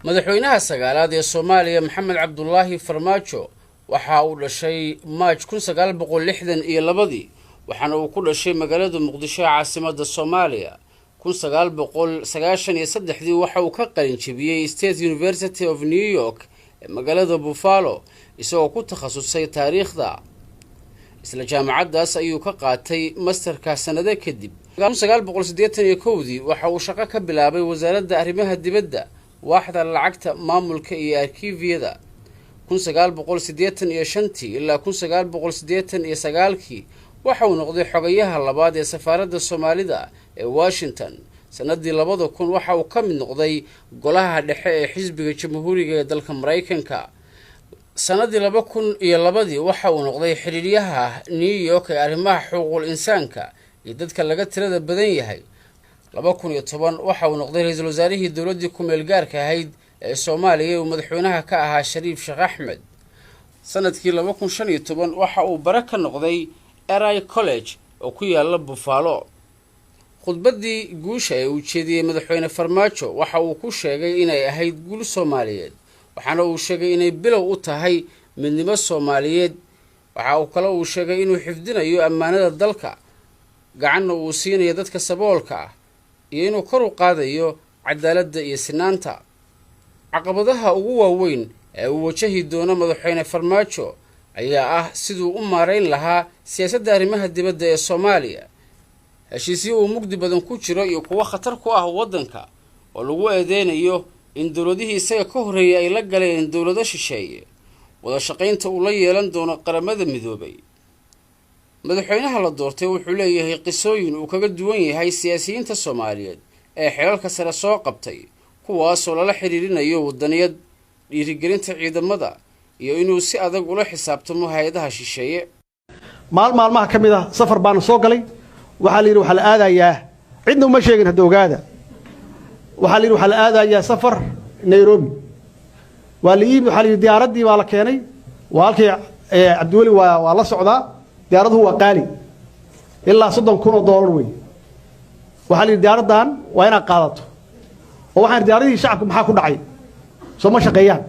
Madaxweynaha sagaalaad ee Soomaaliya, Maxamed Cabdulaahi Farmaajo, waxa uu dhashay Maaj 1962, waxaana uu ku dhashay magaalada Muqdisho ee caasimada Soomaaliya. 1993-dii waxa uu ka qalin jebiyey State University of New York ee magaalada Buffalo, isagoo ku takhasusay taariikhda. Isla jaamacaddaas ayuu ka qaatay masterka sanado kadib. 1981-dii waxa uu shaqo ka bilaabay Wasaaradda Arrimaha Dibadda, waaxda lacagta, maamulka iyo arkiifyada. 1985-tii ilaa 1989-kii waxa uu noqday xogayaha labaad ee safaaradda Soomaalida ee Washington. Sanadii 2000 waxa uu ka mid noqday golaha dhexe ee Xisbiga Jamhuuriga ee dalka Maraykanka. Sanadii 2002-dii waxa uu noqday xiriiryaha New York ee arrimaha xuquuqul insaanka iyo dadka laga tirada badan yahay. 2010 waxa uu noqday ra-iisul wasaarihii dowladdii ku-meel gaarka ahayd ee Soomaaliya uu madaxweynaha ka ahaa Shariif Sheekh Axmed. Sanadkii 2015 waxa uu bare ka noqday Erie College oo ku yaala Buffalo. Khudbaddii guusha ee uu jeediyey madaxweyne Farmaajo waxa uu ku sheegay inay ahayd guul Soomaaliyeed, waxaana uu sheegay inay bilow u tahay midnimo Soomaaliyeed. Waxa uu kale uu sheegay inuu xifdinayo ammaanada dalka, gacanna uu siinayo dadka saboolka ah, iyo inuu kor u qaadayo cadaaladda iyo sinaanta. Caqabadaha ugu waaweyn ee uu wajahi doono madaxweyne Farmaajo ayaa ah siduu u maarayn lahaa siyaasadda arrimaha dibadda ee Soomaaliya, heshiisyo uu mugdi badan ku jiro iyo kuwo khatar ku ah waddanka oo lagu eedeynayo in dowladihii isaga ka horreeyay ay la galeen dowlado shisheeye, wada shaqaynta uu la yeelan doono Qaramada Midoobay. Madaxweynaha la doortay wuxuu leeyahay qisooyin uu kaga duwan yahay siyaasiyiinta Soomaaliyeed ee xilalka sare soo qabtay, kuwaasoo lala xiriirinayo wadaniyad, dhiirigelinta ciidamada iyo inuu si adag ula xisaabtamo hay-adaha shisheeye. Maal maalmaha ka mid ah safar baanu soo galay. Waxaa la yidhi waxaa la aadayaa, cidna uma sheegin hadda ogaada, waxaa la yidhi waxaa la aadayaa safar Nairobi. Waa la yimi, waxaa la yidhi diyaaraddii baa la keenay. Waa halkii Cabdiweli waa la socdaa. Diyaaraduhu waa qaali, ilaa $30,000 wey. Waxaa la yidhi diyaaraddan waa inaad qaadato. Oo waxaan diyaaradihii shacabka maxaa ku dhacay? Soo ma shaqeeyaan?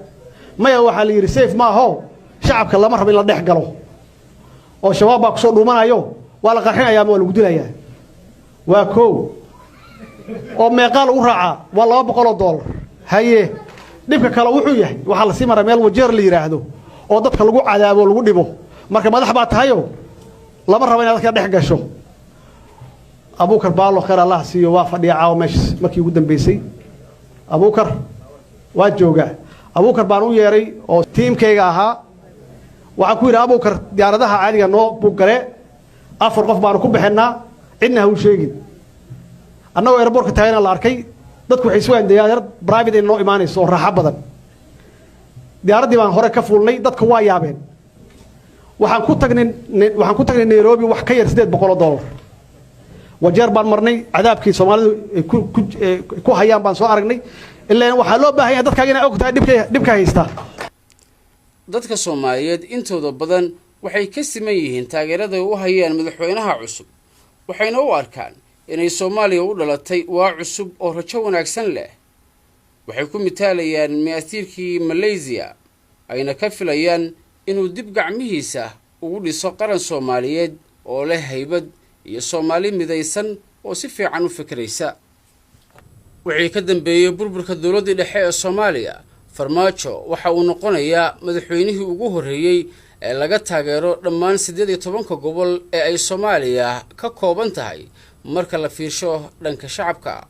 Maya, waxaa la yidhi safe ma aho, shacabka lama rabo in la dhex galo oo Shabaab baa kusoo dhuumanayo, waa la qarxinayaa ama waa lagu dilayaa. Waa koow. Oo meeqaa lagu raacaa? Waa $200. Haye, dhibka kale wuxuu yahay waxaa lasii maraa meel Wajeer la yidhaahdo oo dadka lagu cadaabo, lagu dhibo. Marka madax baa tahayo, lama rabo inaad dadka dhex gasho. Abuukar Baalo, khayr Allah siiyo, waa fadhiya caawa meeshas. Markii ugu dambeysay Abuukar waa joogaa. Abuukar baan u yeeray oo tiimkayga ahaa. Waxaan ku yidhi, "Abuukar, diyaaradaha caadiga noo buuggaree, afar qof baanu ku bixinaa, cidna ha u sheegin." Annagoo airportka taagana la arkay. Dadku waxay sugayaan diyaarad private in noo imaanayso oo raaxo badan. Diyaaraddii baan hore ka fuulnay, dadka waa yaabeen. Waxaan ku tagnay Nairobi wax ka yar $800. Wajeer baan marnay, cadaabkii Soomaalidu ay ku hayaan baan soo aragnay. Ilaan waxaa loo baahan yahay dadkaaga inay og tahay dhibka haysta. Dadka Soomaaliyeed intooda badan waxay ka siman yihiin taageerada ay u hayaan madaxweynaha cusub, waxayna u arkaan inay Soomaaliya u dhalatay waa cusub oo rajo wanaagsan leh. Waxay ku mitaalayaan Mahaathiirkii Malaysiya, ayna ka filayaan inuu dib gacmihiisa ugu dhiso qaran Soomaaliyeed oo leh haybad iyo Soomaali midaysan oo si fiican u fikiraysa. Wixii ka dambeeyey burburka dowladdii dhexe ee Soomaaliya, Farmaajo waxa uu noqonayaa madaxweynihii ugu horreeyey ee laga taageero dhammaan 18-ka gobol ee ay Soomaaliya ka kooban tahay marka la fiirsho dhanka shacabka.